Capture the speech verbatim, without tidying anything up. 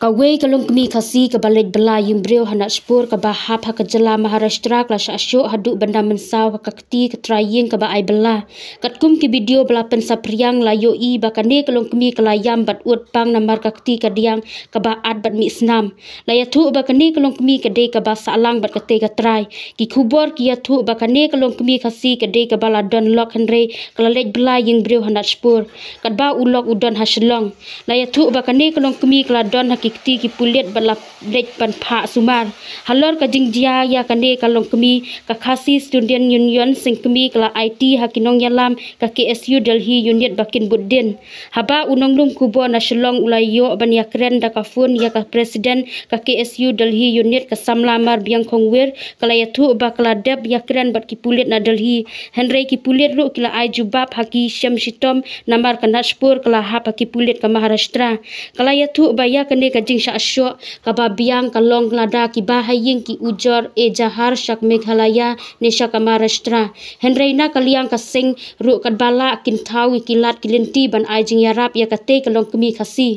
Kawei ka longkmie Khasi kaba leit bylla ïing briew ha Nagpur kaba hap ha ka jylla Maharashtra ka la shah shoh haduh ban da mynsaw ha ka kti ka trai ïing kaba ai bylla. Katkum ki video ba la pynsaphriang la ïohi ba kane ka longkmie ka la ïam bad ud pang namar ka kti ka diang kaba at bad mih snam. La ïathuh ba kane ka longkmie ka dei kaba sahlang bad katei ka trai. Ki khubor ki ïathuh ba kane ka longkmie Khasi ka dei kaba la don lok hynrei ka la leit bylla ïing briew ha Nagpur. Katba u lok u don ha Shillong. La ïathuh ba kane ka longkmie ka la don ha ki kti ki pulit bad la leit ban phah sumar. Halor ka jingjia ïa kane ka longkmie, ka Khasi Student Union Sengkmie ka la aiti ha ki nongïalam ka K S U Delhi Unit ba kin bud dien. Haba u nonglum khubor na Shillong u la ïoh ban ïakren da ka phone ïa ka President ka K S U Delhi Unit ka samla Mar Biang Khongwir, ka la ïathuh ba ka la dep ïakren bad ki pulit na Delhi. Hynrei ki pulit ruh ki la ai jubab ha ki shem shitom namar ka Nagpur ka la hap ha ki pulit ka Maharashtra. Ka la ïathuh ba ïa kane ka jingshah shoh kaba biang ka long lada kiba ha ïing ki ujor e jahar sha ka Meghalaya ne sha ka Maharashtra. Hynrei na ka liang ka seng ruh katba lah kin thaw ïa ki lad ki lynti ban ai jingïarap ïa katei ka longkmie Khasi.